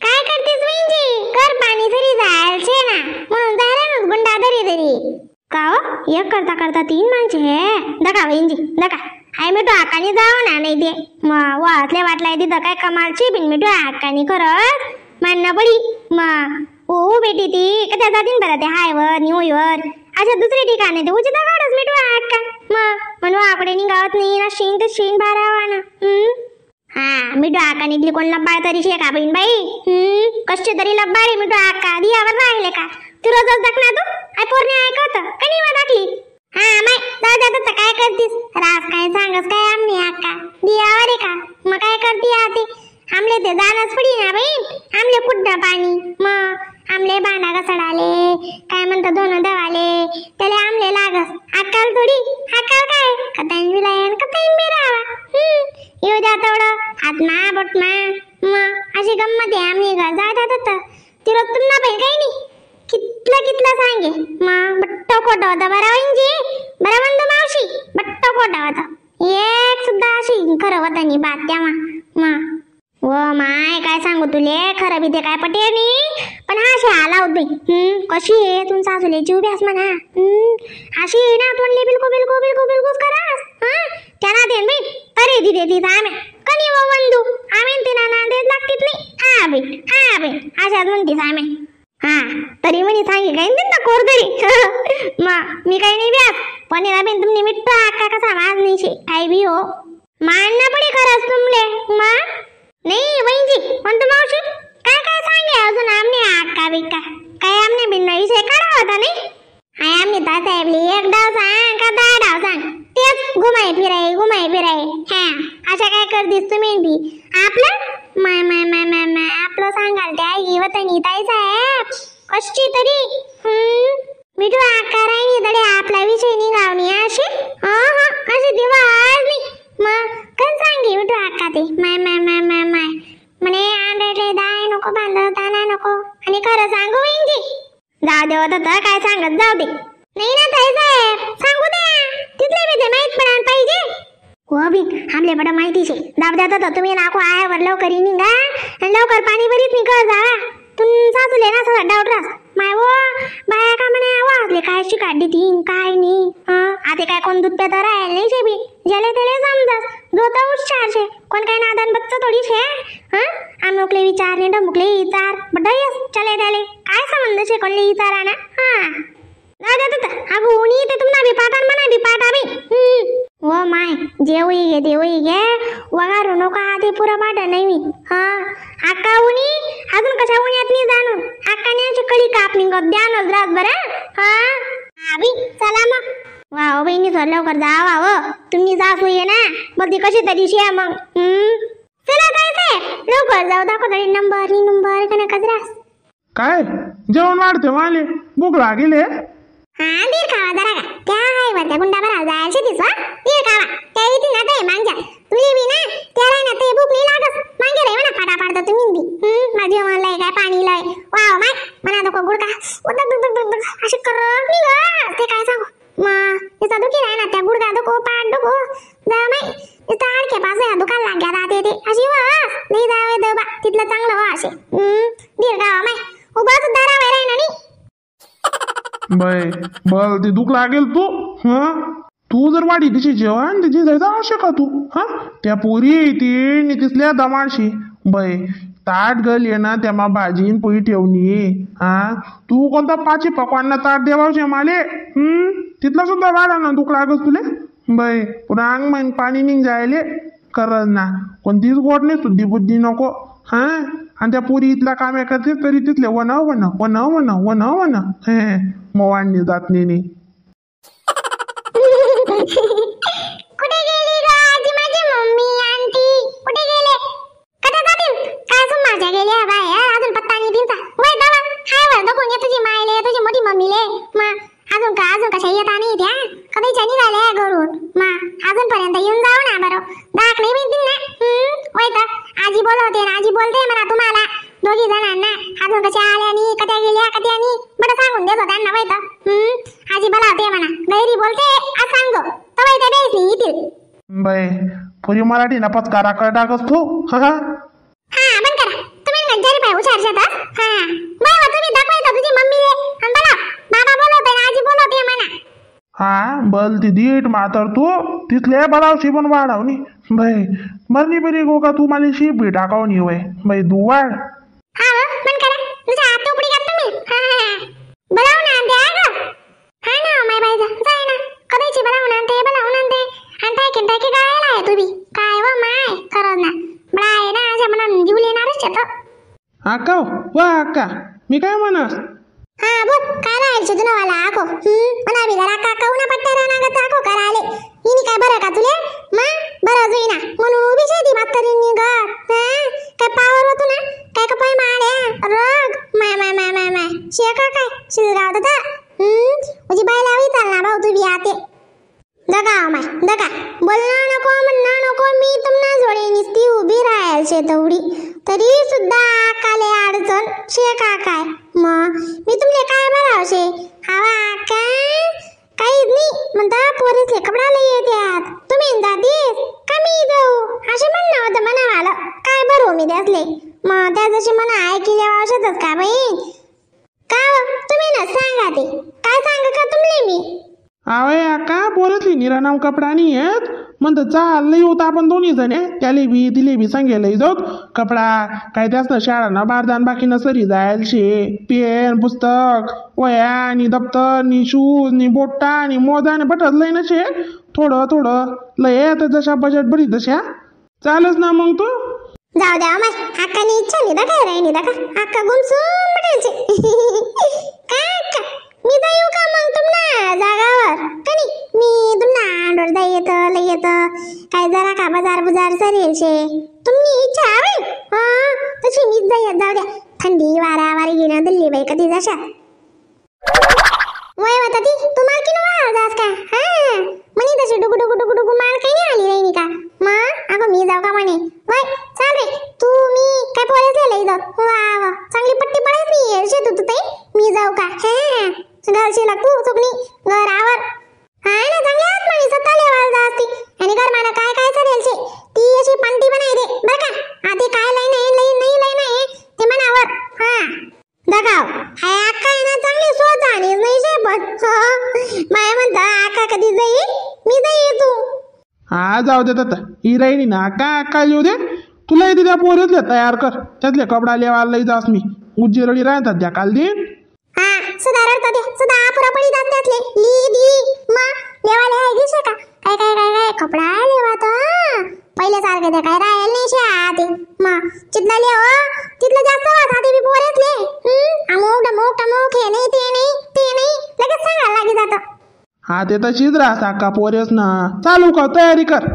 काय करतेस बहिणजी कर पाणी तरी जायचे ना म्हणून जायला ना गुंडा धरी धरी का हो एक करता करता तीन माणसे हे दका बहिणजी दका हाय मिठू आकानी जाव ना नाही ते मग वाचले वाटलाय तिथं काय कमालची बिन मिठू आकानी खरंच मानणं पडी मग ओ बेटी ती कधी जातीन बरं ते हायवर न्यूवर अशा दुसरे ठिकाणी ते उचित काढच मिठू आका मग म्हणून आकडे निघावत नाही ना शेण तर शेण भारावा ना. हा मिठू आका निघली कोण लब्बाळ तरी शे का बहीण बाई. कसे तरी लब्बाळ आहे मिठू आका दियावर राहिले का तू रोजच दाखना तू I पोरने ऐकवत कणी वा दाखली. हा माय जाऊ द्या तर काय करतीस रास काय सांगस काय आमनी आका दियावर आहे का मग काय करती आते आमले ते जाणंच पडी ना बहीण आमले कुठं पाणी मग आमले भांडा घसडाले काय म्हणतात दोन दवाले त्याला आमले लागस अक्काल थोडी अक्काल काय कताईन विलायन कताईन बी राहावा. येऊ द्या तेवढं हातमा बोटमा मग अशी गंमत आहे आमनी घर जातात होतं ती रोज तुम्हाला पण काही नाही कितलं कितलं सांगे मग बट्ट खोटं होतं बरं वहिनी बरं म्हणतो मावशी बट्ट खोटं होतं एक सुद्धा अशी खरं होतं नाही बात तेव्हा मग व माय काय सांगू तुले खरं बी ते काय पटेल नाही पण हा अशी आला होत बाई. कशी आहे तुम सासूले जीव ब्यास म्हणा. अशी आहे ना तोंडले बिलकुल बिलकुल बिलकुल बिलकुल करास. हा त्यांना then बाई तरी दी देती आम्ही कणी व बंधू आम्ही ते ना देत लागतीत नाही. हा बाई हा बाई अशाच म्हणतीस आम्ही. हा तरी म्हणे सांगे काही ना कोर तरी मग मी काही नाही ब्यास पण ना बेन तुम्ही मिठ्ठा अक्का कसा वाज नाही शे काय बी हो मानणं पडे खरंच तुमले. मग नाही बहिणजी म्हणतो मावशी काय काय सांगे अजून आमने आक्का बिक्का काय आमने भिन्न विषय काढा होता नाही. हाय आमने तासाहेबली एक डाव सांग का 10 डाव सांग तेच घुमाय फिराय घुमाय फिराय. हा अशा काय करतीस तुम्ही बी आपलं माय माय माय माय माय आपलं सांगाल त्या आई वतनी ताई साहेब कशी तरी. मिठू आक्का राहिनी तडे आपला विषय निघावणी अशी हा हा अशी दिवाज नाही मग कण सांगे मिठू आक्का ते माय माय माय माय माय म्हणे आंधळे दाय नको बांधव दाना नको. आणि खरं सांगू बहिणजी जाऊ दे होत तर काय सांगत जाऊ दे नाही ना ताई साहेब सांगू द्या तिथले बी ते माहीत पडायला पाहिजे. हो बी आमले बडं माहिती शे दाब द्या तर तुम्ही नाको आयावर लवकर निघा आणि लवकर पाणी भरीत निघ जावा तुम सासूले ना सगळं डाऊट रास माय वो बाया का म्हणे वाजले काय शिकाडी ती काय नाही. हा आता काय कोण दूध प्यात राहील नाही शे बी ज्याले त्याले समजास जो तर हुशार शे कोण काय नादान बच्च थोडी शे. हा आमुकले विचार नाही ढमुकले विचार बड्ड यस चले त्याले काय संबंध शे कोणले विचारा ना. हा जाऊ द्या तर अगं उनी ते तुम्हाला बी पाठान म्हणा बी पाठा बी. व माय जेवई घे देवई घे वगारू नको आधी पुरं पाठ नाही मी. हा अक्का उनी अजून कशा उन्यात नाही जाणून अक्काने अशी कळी कापणी गप द्या रात बरं. हा आबी चला मग वा हो बहिणी सर लवकर जावा हो तुम्ही सासू ये ना मग ती कशी तरी शे मग. चला काय साहेब लवकर जाऊ दाखव तरी नंबर नी नंबर का नका त्रास काय जेवण वाढते माले भूक लागेल. हा दीड खावा जरा का त्या आहे वर त्या गुंडा भराव जायचे तीस वा दीड खावा त्या येते ना ते मांगच्या तुली बी ना त्याला ना ते भूक नाही लागस मांगे रे म्हणा फाटाफाट तर तुम्ही बी. माझी लय काय पाणी लय वाव माय म्हणा नको गुडका दग दग दग दग अशी करत नाही ग ते काय सांगू मग तिचा दुखी राय ना त्या गुडगा दुखो पाठ दुखो जा माय तिथं आडके पास या दुकान लाग्या जाते ते अशी वास नाही जावे दबा तिथलं चांगलं वा असे. दीड खावा माय उभा सुद्धा राहाय राही ना नी बाय बल ती दुख लागेल तू. हा तू जर वाडी तिची जेवण तिची जायचं असे का तू. हा त्या पोरी ती नितीसल्या दमाशी बाय ताट गल ये ना त्यामा भाजी पोळी ठेवणी. हा तू कोणता पाची पकवांना ताट देवावशे माले. तिथला सुद्धा वाढा ना दुख लागस तुले बाय पुन्हा अंग मैन पाणी निघ जायले करत ना कोणतीच गोड नाही सुद्धी बुद्धी नको. हा आणि त्या पोरी इथला काम करते तरी तिथले one one one one one one हे मवांनी जात नाही. कुठे गेली ग आजी माझी मम्मी आंटी कुठे गेले कधी जातील काय सुन माझ्या गेल्या बाय अजून पत्ता नाही त्यांचा वय दवा हाय वर दखून ये तुझी मायले तुझी मोठी मम्मीले मा अजून का अजून कशा येत नाही त्या कधीच्या निघाल्या घरून मा अजूनपर्यंत येऊन जाऊ ना बरं दाख नाही बिनतीन ना. वय तर आजी बोलवते ना आजी बोलते म्हणा तुम्हाला दोघी जणांना अजून कशा आल्या नाही कधी गेल्या कधी आणि बरं सांगून देतो त्यांना वय तर. आजी बोलावते म्हणा गैरी बोलते आज सांगतो तर वय त्या बेस नाही येतील बाय पुरी मराठी ना पचकारा कर टाकस तू. हा हा बंद करा तुम्ही. हा बाय तुम्ही दाखवायचा तुझी मम्मी आणि बोला बाबा बोलवते आजी बोलवते म्हणा. हा बल ती दीट मातर तू तिथले बलावशी पण वाढवणी बाई मरणी बरी गो का तू मला शी बी टाकावणी वय बाई तू वाढ. हा मन करा तुझ्या हात उपडी घात तुम्ही. हा हा बोलाव ना आणते अगं. हा ना माय बाई जा जाय ना कदाची बोलावून आणते बोलावून आणते आणि टाकीन टाकी गायला आहे तुम्ही काय व माय खरंच ना बळा आहे ना अशा म्हणून जीव लेणारच शेत. अक्का वा अक्का मी काय म्हणस. हा बोल काय राहायचे तुला वाला आखो मना बी जरा काका उन्हा पट्टा राहणार गं आखो कराले हिनी काय बरं का तुले मा बरं जुईना म्हणून उभी शेती म्हातारींनी ग. हा काय पावर होतो ना काय कपाई माड्या रग माय माय माय माय माय शेका काय शिलगाव दादा. तुझी बायला विचार ना भाऊ तू बी आते दगा माय दगा बोलणं नको म्हणणं नको मी तुम्हाला जोडे निसती उभी राहायला शेतवडी तरी सुद्धा काले अडचण शे का काय मग मी तुमले काय बरावशे हवा काय काहीच नाही म्हणता पोरीसले कपडा लई येत्यात तुम्ही दादीस का मी जाऊ असे म्हणणं होतं म्हणावाला काय बरो मी त्यासले मग त्या जशी म्हणा ऐकिल्या औषधच का बहीण का तुम्ही ना सांगा ते काय सांग का तुमले मी. आवय अक्का पोरतली निरानाम कपडा नाही येत म्हणतं चाल लई होता आपण दोन्ही जण त्याले बी तिले बी सांगेल जाऊत कपडा काय त्यास ना शाळा ना बारदान बाकी न सरी जायल शे पेन पुस्तक वया आणि दप्तर नि शूज नि बोटा आणि मोजा आणि बटत लय ना शे थोडं थोडं लय आता जशा बजेट बरी तशा चालच ना मग तू जाऊ द्या माय अक्कानी इच्छा नाही दाखा राहिनी दाखा अक्का गुमसुम म्हटायचे. का अक्का मी जाऊ का मग तुम्हाला जागावर का नाही मी तुम्हाला आंडोर जाई येतं लई येतं काय जरा का बाजार बुजार सरेल शे तुम्ही इच्छा हवी हा तशी मीच जाई जाऊ द्या थंडी वारा वारी घेणं दिल्ली बाई कधी जशा वय होता ती तू मालकी ना जास का. हा म्हणे तशी डुगु डुगु डुगु डुगु माल काही नाही आली नाही का मा अगं मी जाऊ का म्हणे वय चाल रे तू मी काय पोरेसले लई जाऊ वा वा चांगली पट्टी पडायच नाही शेत तू ताई मी जाऊ का. हा घरशी लागतो चुकणी घर आवर हा ना चांगली आत म्हणे सत्ता लेवाल जा असती आणि घर माना काय काय चालेल शे ती अशी पंटी बनाय दे बर का आधी काय लई नाही लई नाही लई नाही ते मनावर. हा दगाव हाय अक्का आहे ना चांगली स्वतः आणि नाही शे पण माय म्हणता अक्का कधी जाईल मी जाईल तू. हा जाऊ दे आता ही राहिली ना अक्का अक्का येऊ दे तुला येते त्या पोरीतल्या तयार कर त्यातले कपडा लेवायला लई जास मी उज्जीरडी राहतात त्या काल दिन. हा सुधारत ते सुधा पुरा पडी जात त्यातले ली दी मा लेवाले आहे दिशे का काय काय काय काय कपडा लेवा तर पहिले सारखे ते काय राहील नाही शे आते मा चितला लेव तिथलं जास्त वास आते बी पोरेतले अमुक डमुक टमुक हे नाही ते नाही ते नाही लगेच सांगायला लागी जातं. हा ते तशीच राहस अक्का पोरेस ना चालू का तयारी कर.